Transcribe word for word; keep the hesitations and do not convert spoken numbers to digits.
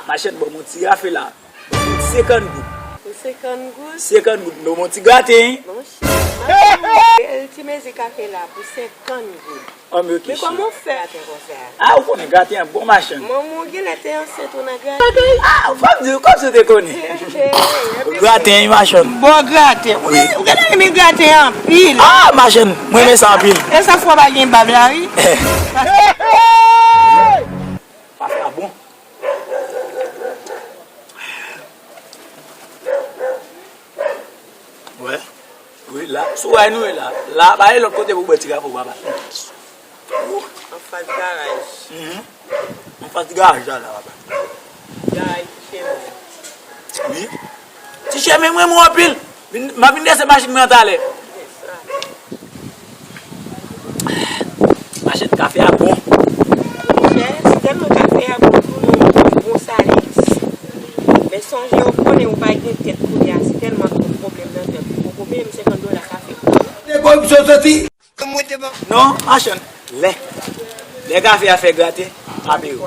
Machann, ban m yon ti kafe la. Ban m yon senkant goud. Pou senkant goud? Senkant goud. Ban m yon ti graten, wi. Monchè, machann, bèl ti mezi kafe la pou senkant goud. An, men oke, cheri. Men kòman w fè graten konsa? A, ou konnen graten an bon, machann. Manman w genlè te ansent ou nan graten. A, fò m di w, kòmsi w te konnen. Graten, wi, machann. Bon graten. Ou gen, ou genlè renmen graten anpil. A, machann, mwen renmen sa anpil. E sa fò pa gen bab la, wi. Kafe a bon. Wè. Wi, la. Sou wè nou ye la. La, pa gen lòt kote pou bwè ti kafe w, papa. Anfas garaj. Mhm. Anfas garaj la, la, papa. Garaj ti chemen. Wi. Ti chemen, mwen, mwen anpil. Vin, m ap vin dese machin mwen an talè. Machann, kafe a bon. Monchè, si tèlman kafe a bon, tou nou bon salis. Men sonje, ou konnen ou pa gen tèt kounye a, si tèlman twòp pwoblèm nan tèt ou, poko peye m senkant dola kafe. Te bon, misye soti. Non, machann, lè, lè kafe a fè graten, m ap peye w.